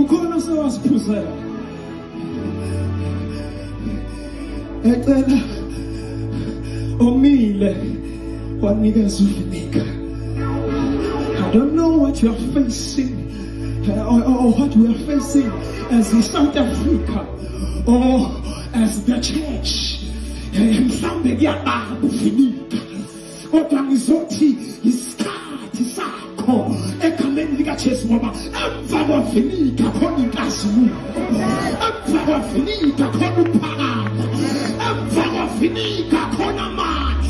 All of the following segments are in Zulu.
Ukhona sewaziphuzela ecela omile wanikeza uvinika. I don't know what you are facing or what we are facing as South Africa or as the church. Mhlawumbe kuyababa uvinika, kodwa ngizothi isikhathi sakho egameni likaJesu, ngoba emva kwavinika khona inkazimulo, emva kwavinika khona ukuphakama, emva kwavinika khona amandla,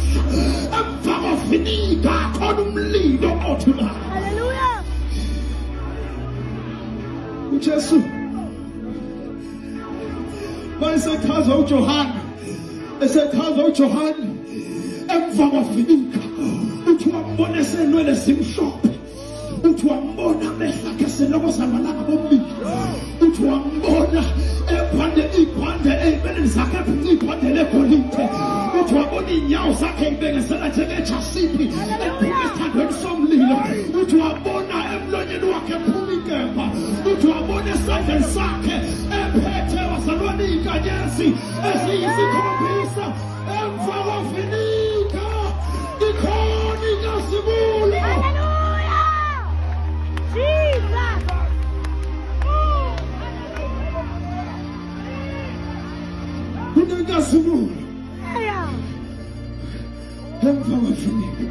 emva kwavinika khona umlilo othulayo. Hallelujah. uJesu wayesechaza uJohane, esechaza uJohane emva kwavinika, uthi wambona esenwele zimhlophe, uthi wambona amehlo akhe eselokoza amalanga bomlilo, uthi wambona ebhande ibhande ey'beleni zakhe ephuca ibhande legolide, uthi wabona iy'nyawo zakhe ibengesela njengejasiphi ephuma esithandweni somlilo, uthi wabona emlonyeni wakhe ephuma inkemba, uthi wabona esandleni sakhe ephethe wazalwane iy'nkanyezi eziyisikhombisa. Emva kwavinika ikhona inkazimulo. Hallelujah. Jesus. Kunenkazimulo Yeah. emva kwavinika.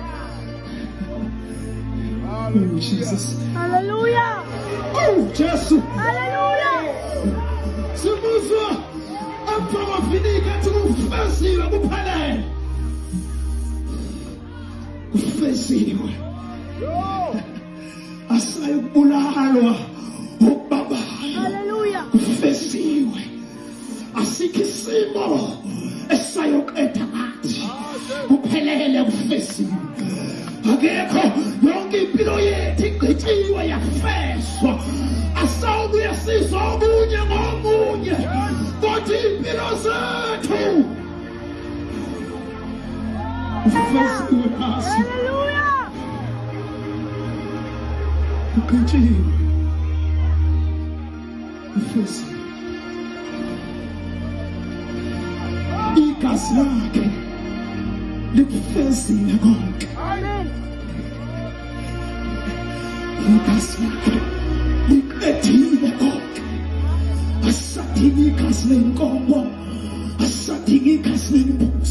Oh Jesus. Hallelujah. Oh Jesu. Hallelujah. Simuzwa emva kwavinika ethi kufeziwe, kuphelele, kufeziwe. Asayikubulalwa okubabayo. Hallelujah. Kufeziwe. Asikho isimo esayoqeda ngathi. Kuphelele, kufeziwe. Akekho, yonke impilo yethu igqitshiwe yafezwa. Asawubuye sizwe omunye ngomunye, kodwa iy'mpilo zethu kufeziwe nazo. Hallelujah. Kugqitshiwe, kufeziwe. Igazi lakhe likufezile konke. Amen. Igazi lakhe liqedile konke. Asadingi igazi lenkomo, asadingi igazi lembuzi.